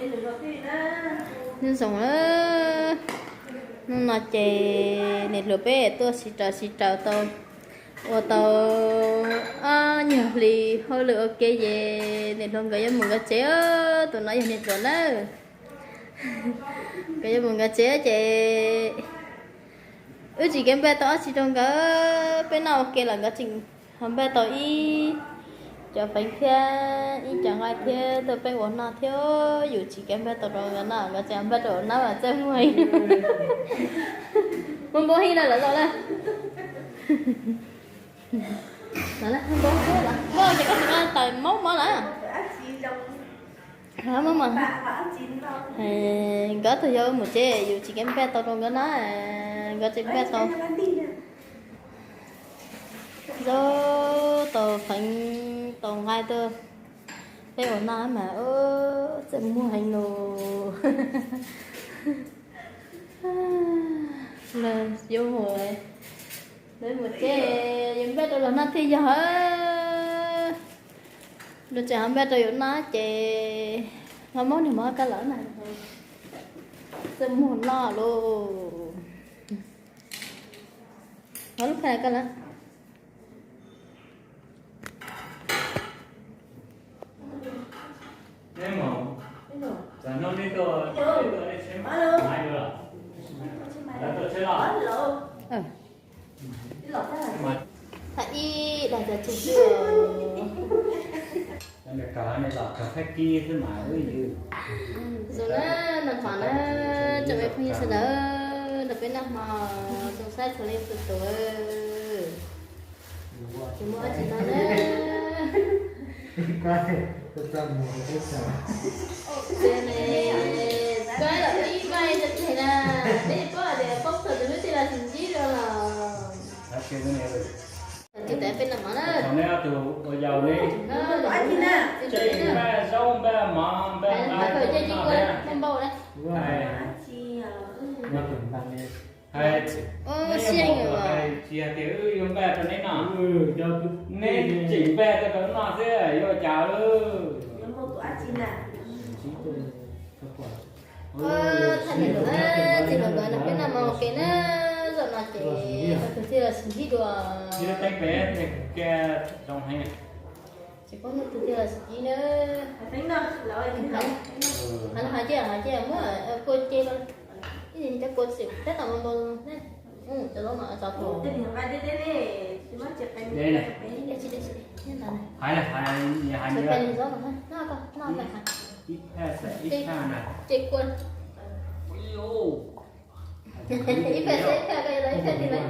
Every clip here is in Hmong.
Nyob zoo na, hnub no ces niam hluas peb tuaj sib raws sib raws tau ua tau ob nyuag hlis hauj lwm ua ke ces niam hluas nkawd yuav mus nkawd tsev. Tus no yog niam hluas na, nkawd yuav mus nkawd tsev ces wb tsis kev npaj tau dab tsi rau nkawd, peb noj ua ke lawm nkawd tseem ho npaj tau ib co feev thiab ib co nqaij thiab tuaj peb ua noj thiab. Yus tsis kev npaj tau rau nkawd noj, nkawd tseem npaj rau ua noj mas txawj muag. Muaj npau hij lawm los los lawm. Npau ces koj tsis nqa tawm maub mov lawm. Nkawd tus yau mus tsev yus tsis kev npaj tau rau nkawd na, nkawd tseem npaj tau zaub tau feev tau nqaij tuaj peb ua noj mas txawj muag heev los. Yuav mus, yuav mus tsev, yuav npaj rau los noj thiaj yog. Luag tseem ho npaj rau yus noj ces ho muab niag mov kaj lawm na. Txawj muag noj lauj. Mov lub phaj kaj lawm. Thaum ib dag cov tsis tsis. Zoo na, noj qhov na, tsoom me phooj ywg sawv daws, nrog peb noj hmo, zoo saib txhua leej txhua tus. Tsis muaj dab tsi no na. Koj los ib npaij rau tseg na, nej paub hais tias paub txog tus hlub tij laug tsis ntsib dua los. Tus teb peb noj hmo na. Ua yau li. Tseem npaj zaub npaj mov npaj nqaij, muaj npau na. Hais, tsis hais tias wb yuav npaj rau neb noj, neb tseem npaj rau noj xwb yuav ua cas. Thaj niam lus na, txiv lus nkawd nrog peb noj mov ua ke na, zaum no ces tus tij laug tsis ntsib dua. Tsis paub hnub twg thiaj los txog na. Hais los hais ces hais ces muab kua ce los, ib cov kua txwm tab tom npau npau ne. Cov zaub no tso tau. Hais, hais, hais, ib phaj na. Ib phaj xwb, ib phaj koj yuav tau ib phaj li mas.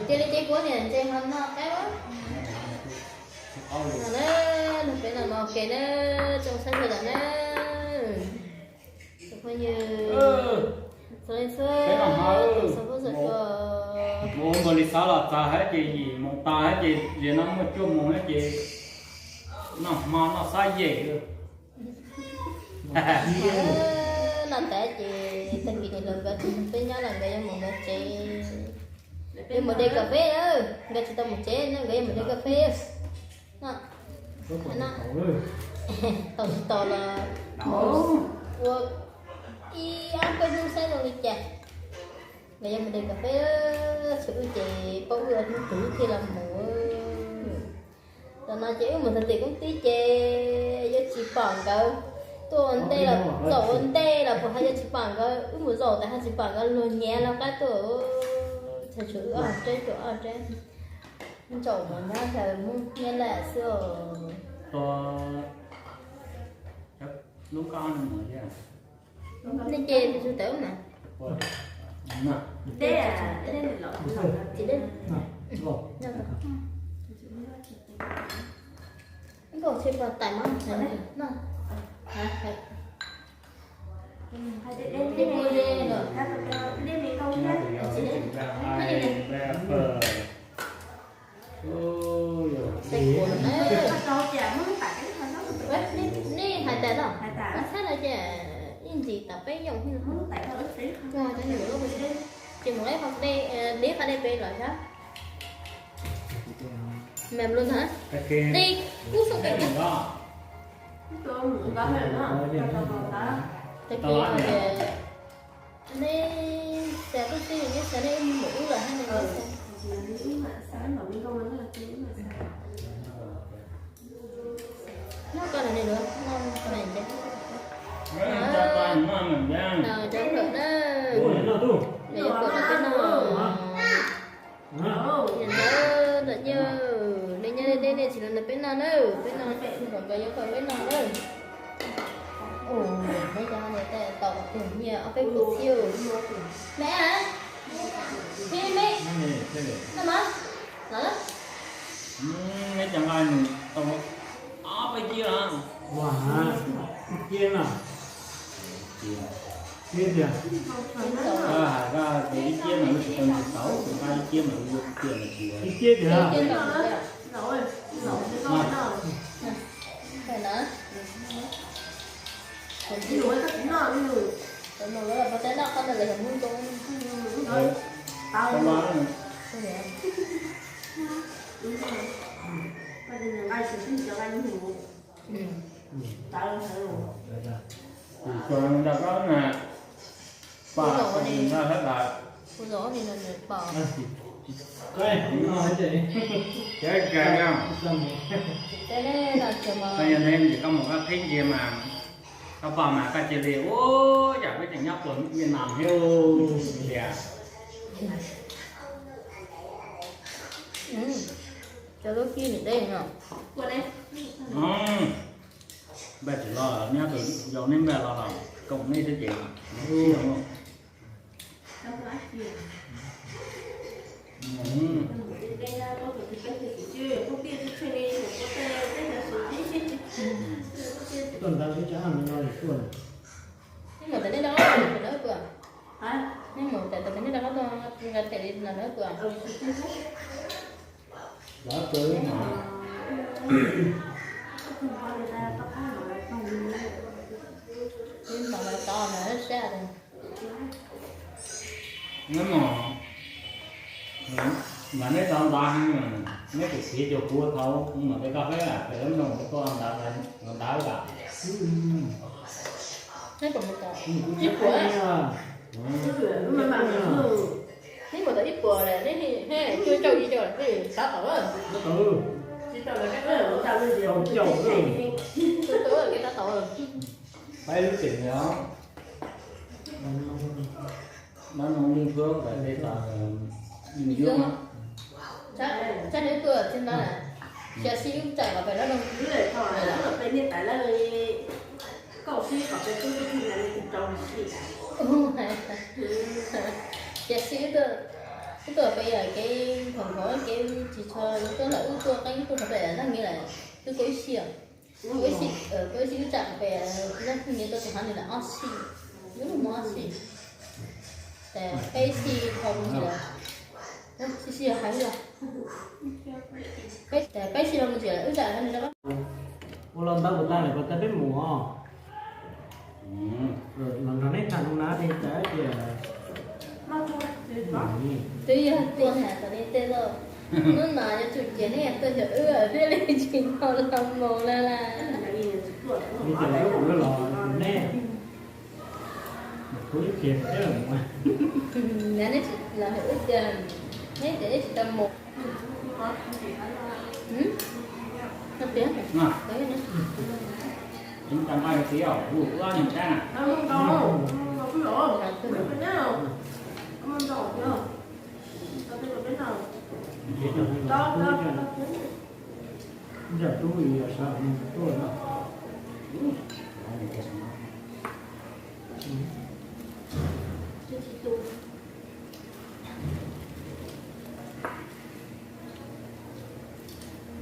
Cia li ces kuv niam ntses ho noj qaib. No na, nrog peb noj mov ua ke na, tsoom saib sawv daws na. Tus phooj ywg, txhua leej txhua tus, txhua hnub txhua txhua. Mus ua npaum li xav los txog hab ces yim moos tas hab ces ziag no muaj cuaj moos hab ces noj hmo noj xab yem. Noj tas ces tag kis niam hluas nkawd tsis nrog peb nyob lawm, nkawd yuav mus nkawd tsev, yuav mus de kas fes lawm, nkawd tsis tau mus tsev no, nkawd yuav mus de kas fes. Tau tsis tau los ua ib ob peb hnub saib zoo li cas. Nkawd yuav mus de kas fes, tsis wb ces paub wb ob hnub twg thiaj los mus. Tam no ces wb mus txog tim koob tib ces yuav tsis pom nkawd. Tuaj ua ntej los zaum ua ntej los puas hais yuav tsis pom nkawd, wb mus zaum tas ho tsis pom nkawd, luag nyiav lawv qab tuaj. Txhais tshuav wb ob rab, tshuav ob rab ntsaum mas nyob nrad Hmoob nyob lawm xwb os. Nej ces tus tawv mas. Tsis deb. Nkauj tsis pom tais mas no. Nej hais tas no, hais tas no ces ib ntsis tas peb yoom. Ces mus lawm hauv dej, Neb qhov nej peb los sab. Mem lus ntag. Dej kub soj kev ntag. Tag kis ces nej xav tub tib neb xav nej mus ub lawm hab neb xav. Noj koj na, noj koj na. Cov lawm na, cov lawm na. Cov lawm peb noj. Niam ntxawm ntawm nyiaj, nej nyiaj nej dej nej tsis los nrog peb noj na, peb noj kom nkawd yuav kom peb noj na. Ua peb cov niam tais tau tus nyiaj ob peb puas txhiab. Me, me, me, noj mas, los. Neb cov nqa nws tau ob peb ciab los? Ua, ib ciab na. Ib ciab. Hais koj tias ib ciab mas lub tsis tau nws tau, nqa ib ciab mas lub tiag mas tsis. Ib ciab tiag. Kuv zov ni, kuv zov ni no nws pom. Koj mus koj qhib ntsia mas koj pom mas koj cia li ua yam peb tseem nyob puag Vietnam thiab tias. Cov lub kib nws deb no. Npaj tsis los, neb tus yau neb npaj los los koom neb thiab ces. Tuaj ntawd peb cov no tuaj. Neb mus tas nej rov qab tuaj, neb mus tas tas nej rov qab tuaj nqa tes li no na puas? Los pw. Neb mus mas tod mas sab. Neb mus mas neb tau ntawv heev, neb tus txiv cuag kuv thaum mus pem koj feb lawm, pem lub nroog tuaj ntawv ntawv lawm. Neb puas mus tau ib puas? Neb mus tau ib puas lawm, neb cuaj caug yim caum lawm, neb xav tau lawm. Xav tau lawm. Peb lub tseem os. Mab noo lwj phwb ntawm tej tod nws yuav. Tsab neb tuaj txij no, xyov sib wb tsaim los pem lub nroog. Peb niam tais lawv, koj sib kom peb tub txij no li tus rau sib. Xyov sib wb tuaj, wb tuaj pem kev nkhov nkhov kev tsis tshua yuav tuaj lawm, wb tuaj qeeb tuaj qhov pem nag ngi lawm, twb koj ib sij. Koj ib sij wb tsaim pem nag ngi tuaj tus hav nws lawm ob sij, wb mus ob sij. Ces peb sij dhau mus ntsis lawm, sij sij hais los. Ces peb sij dhau mus ntsis lawm wb tsaim hav nws rov qab. Ua los ntawd puas tag lawm, puas tag peb mus os? Los nrog neb tham no na, tej txawm tias twb yog tuaj hais kom nej tej loj, hnub no yuav tsum cia neb tuaj nrog wb thiaj li tsis tau los mus lawm lauj. Li cas los wb los neb, kuv ib pliag thiab los mus. Neb tsis los nrog wb tiag, neb tias neb tsis tau mus.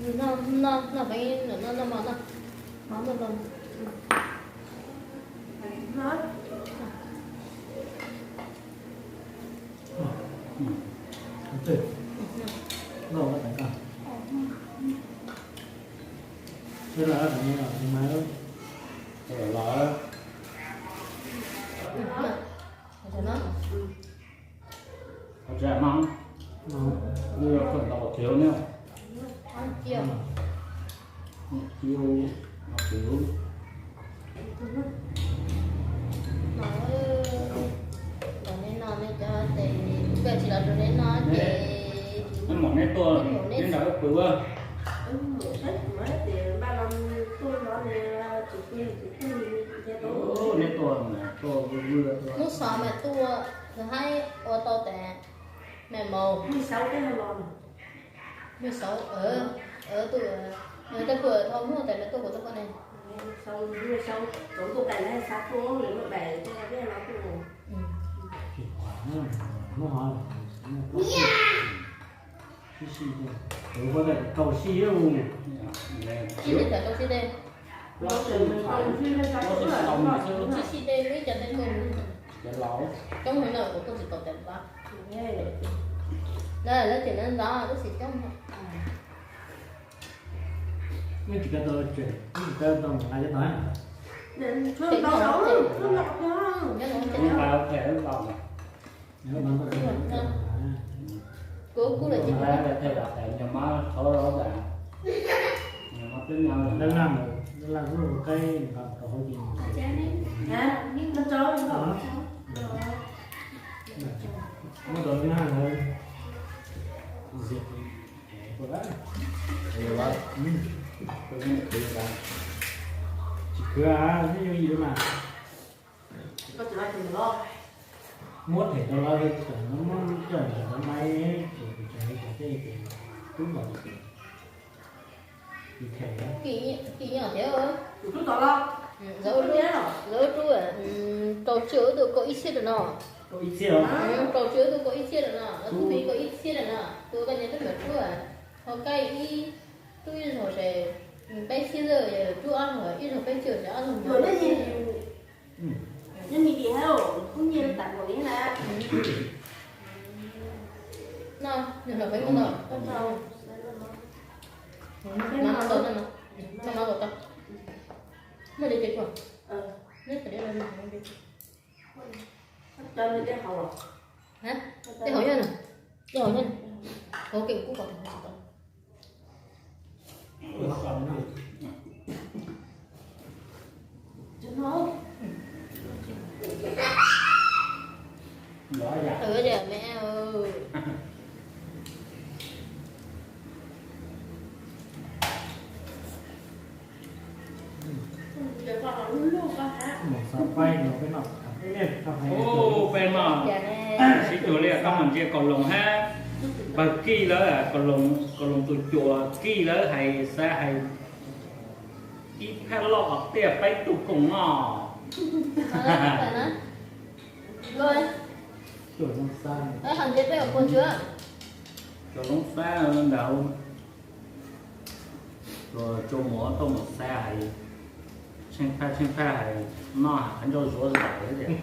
Ua, no, no, no, no, no, no, no. Los. Qhov tseem no. Ntau qhov tiag ne. Ntau qhov tiag. Los neb no neb cov tes, koj tsis los rau neb no ces. Neb mam neb tuaj, neb nrog wb pw. Neb tuaj, tuaj vwj vwj tuaj. Hnub xov mas tuaj, nws hais ua tau tas, mas maus. Hnub xov, hnub xov, tus, tus kuv thov muaj tas mas tuaj kuv tuaj poj ne. Tsis qhuav, hnub ho, hnub ho, sib sij, tus kuv tau kaum sij. Sib sij tas kaum sij tes. Sib sij tes, ib cov tes kaum. Cov laus coob heev no kuv tuaj tsis tau tas npab. Lawv, lawv tias lawv ntxov tab sis coob. Neb tsis kav tau tseem, neb tsis kav tau mus nqa cov tau. Kuv kuj lawm ces nqa peb nyuag mab qhov dab laj, dab laj kuj qaib nqa tau hauv ces. Muab tau dab laj ntawd. Tsis khwv, tsis yooj yim li mas. Muab them rau lawv, muab coj mus rau maib ces kuv tseem hais tias tej ces tub los. Kim nyob thiab. Lawv ua rub, rau tswj ib tug kaum ib txhiab rau no. Rau tswj ib tug kaum ib txhiab rau no, lawv tub me kaum ib txhiab rau no, tus koj niam tub me rub, ho kaij ib tub ib zaug ces peb txhiab, rub ob zaug ib zaug peb caug ces ob zaug. Nyob me dim hab, kub nyiaj tas npaum li na. No, nws los peb mus no. Maj mam tau, maj mam tau. Muaj dej ces tuaj. Neb pais dej los. Dej haus nyob no. Dej haus nyob no. Hauv kev kuv kom tsis tau. Peb no sib cuag li koj mus ntsia kaus loos hab, npawg Kij lawv, kaus loos tus cuas Kij lawv hais xav hais ib phab loj tiaj peb tug koom no. Cov Hmoob Xab ntawd, tsuas muab tuaj mus xav hais, tsheej phaj tsheej phaj hais, noj hais qhov ncauj zuav zam li tias.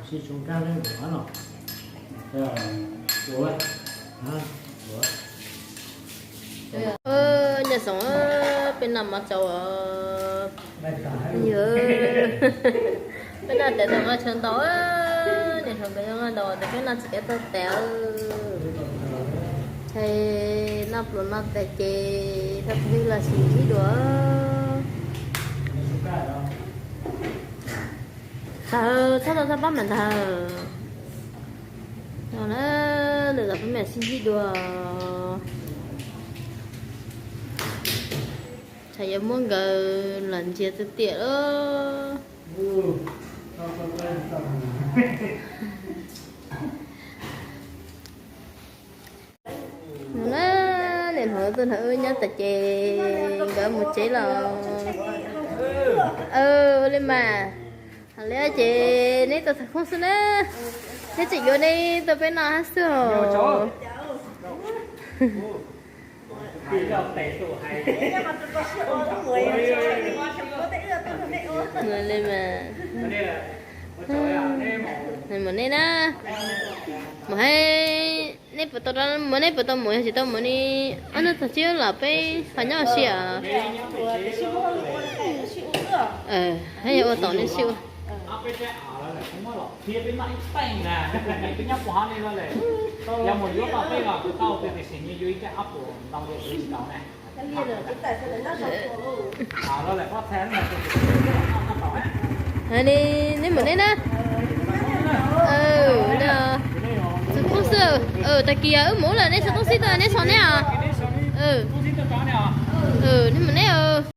Sib tsoo kab leej ua no. Nyob zoo, peb noj mov tsau os. Yog peb noj tas tau nqaij tshaw ntau, niam hluas nkawd noj ntau tas peb noj tsis kav tag tas. Ces noj pluas no tas ces tau peb los sib ntsib dua. Thaum txhob tau txhob pab mam ntag. No na, lwm zaus peb mam sib ntsib dua. Tsam yuav muab nkawd los ntsia tiag tiag lawm. No na, niam hluas tuaj nrog wb nyob tas ces nkawd mus tsev los. Ua li mas, hais li ces neb tau tham khoob xwb na. Neb tseem yuav neb tau peb noj hab xwb os. Li mas, mus nej na, mus hais, nej puas tau, mus nej puas tau mus, yog tsis tau mus ni, ob hnub tag tsis los peb ho nyob ua si os. Hab yog ua tau nej sib ua. Hais li, neb mus neb na. Txog toob xwb, tag kis wb mus lawm neb txog toob xwb tuaj neb so neb os. Neb mus neb.